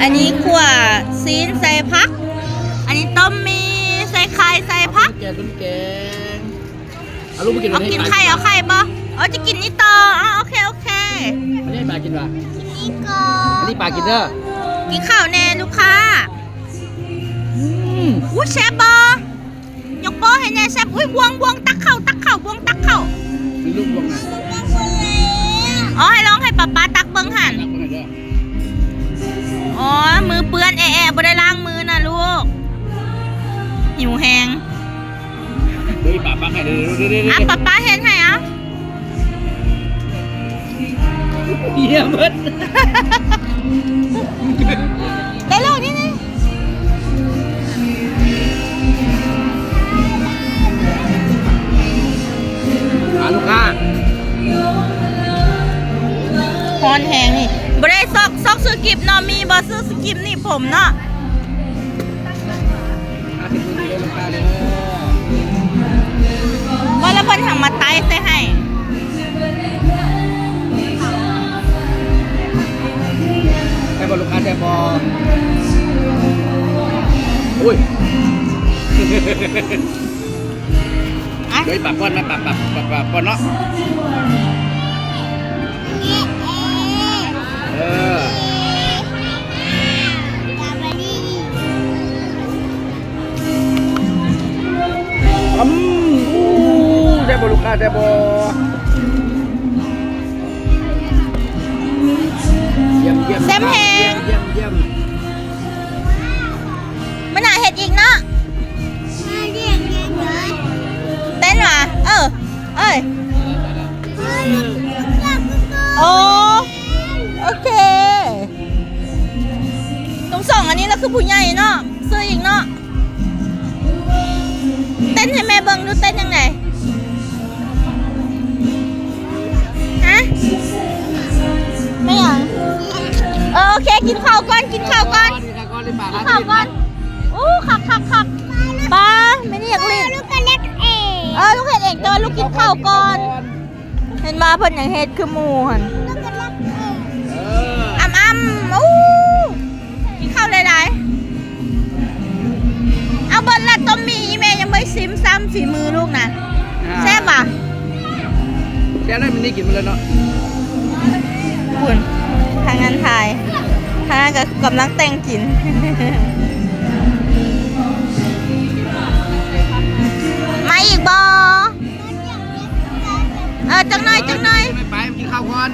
ອັນນີ້ຂົ້ວຊີ້ນໃສ່ຜັກ ອັນນີ້ຕົ້ມໝີ່ໃສ່ໄຂ່ໃສ່ຜັກ ແກງ ແກງ ເອົາລູກໄປກິນ ເອົາກິນໄຂ່ ເອົາໄຂ່ບໍ່? ເອົາ ຈະກິນນີ້ຕໍ່ ອໍ ໂອເຄ ໂອເຄ ອັນນີ້ປາກິນຫວາ? ກິນນີ້ກ່ອນ ອັນນີ້ປາກິນເດີ ກິນເຂົ້າແດ່ລູກຄ້າ ອືມ ອຸ້ຍ ແຊບບໍ່? ຍົກໂປ້ໃຫ້ແດ່ ແຊບ ອຸ້ຍ ບ່ວງ ບ່ວງ ຕັກເຂົ້າ ຕັກເຂົ້າ ບ່ວງ ຕັກເຂົ້າ ມີລູກບ່ວງນະ ອໍ ໃຫ້ລອງໃຫ້ປ້າໆຕັກເບິ່ງຫັ້ນ ຕັກເບິ່ງໃຫ້ເດີ ອໍ ມືເປື້ອນແອະໆ ບໍ່ໄດ້ລ້າງມືນະລູກ ຫິວແຮງ ເດີ ປ້າຕັກໃຫ້ເດີ ເດີ ເດີ ເດີ ອ່ະ ປ້າໆເຮັດໃຫ້ ອ່ະ ເຫຍເບິດ ໄດ້ແລ້ວ ນີ້ ນີ້ ອ່າ ລູກຄ້າ ຮ້ອນແຮງນີ້ ບໍ່ໄດ້ຊອກ ຊອກຊື້ກິບເນາະ ມີບໍ່? ຊື້ກິບໜີບຜົມເນາະ. ວ່າແລ້ວເພິ່ນຫາມາໄຕ້ໃສ່ໃຫ້ ແຊບບໍ່ລູກຄ້າ ແຊບບໍ່? ໂອ້ຍ ອ່ະ ເດີ ປາກກ່ອນນະ ປາກ ປາກ ປາກ ປາກກ່ອນເນາະ ເອີ ອືມ ອູ້ ແຊບບໍ່ລູກຄ້າ ແຊບບໍ່? ຢ້ຽມ ຢ້ຽມ ແຊບແຮງ ຢ້ຽມ ຢ້ຽມ ມື້ໜ້າເຮັດອີກເນາະ ເຕັ້ນຫວາ? ເອີ ເອີຍ ໂອ ໂອເຄ ຕົງສອງອັນນີ້ລະຄືຜູ້ໃຫຍ່ເນາະ ຊື້ອີກເນາະ ເຕັ້ນໃຫ້ແມ່ເບິ່ງດູ ເຕັ້ນຈັ່ງໃດ? ຮະ? ແມ່ຫຍັງ? ເອີ ໂອເຄ ກິນເຂົ້າກ່ອນ ກິນເຂົ້າກ່ອນ ກິນເຂົ້າກ່ອນ ກິນເຂົ້າກ່ອນ ໂອ້ ຄັກໆໆ ປ້າ ແມ່ນີ້ຢາກຫຼິ້ນ ເອີ ລູກເຮັດເອງ ແຕ່ວ່າລູກກິນເຂົ້າກ່ອນ ເຫັນວ່າເພິ່ນຍັງເຮັດຄືໝູ່ຫັ້ນ ເອີ ອຳໆ ໂອ້ ກິນເຂົ້າຫຼາຍໆ ເອົາເບິດລະຕົ້ມໝີ່ ອີ່ແມ່ຍັງບໍ່ໄດ້ຊິມຊ້ຳ ຝີມືລູກນະ ອ່າ ແຊບຫວາ? ແຊບເລີຍ ມັນໄດ້ກິນໝົດເລີຍເນາະ ພຸ້ນ ທາງນັ້ນຖ່າຍ ທາງນັ້ນກະກຳລັງແຕ່ງກິນ ມາອີກບໍ່? ເອີ ຈັກໜ້ອຍ ຈັກໜ້ອຍ ໄປ ໄປກິນເຂົ້າກ່ອນ.